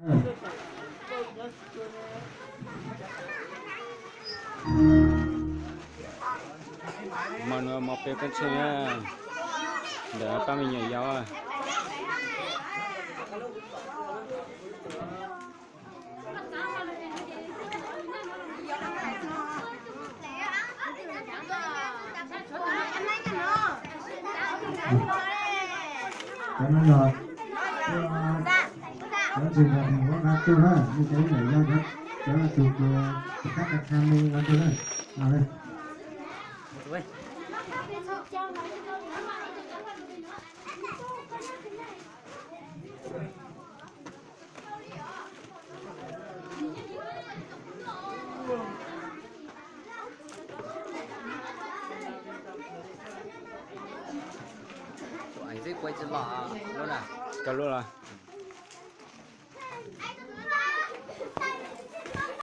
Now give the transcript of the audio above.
Mos nuav mos peb koob tsheej na, ntawm pab me nyuam yaus. Cov no yog cov ntseeg nrog Hmoob Vaj Tug na, nej cov ib yam yog cov tus kws kab ka kha me Vaj Tug na, no na. Koj lub los?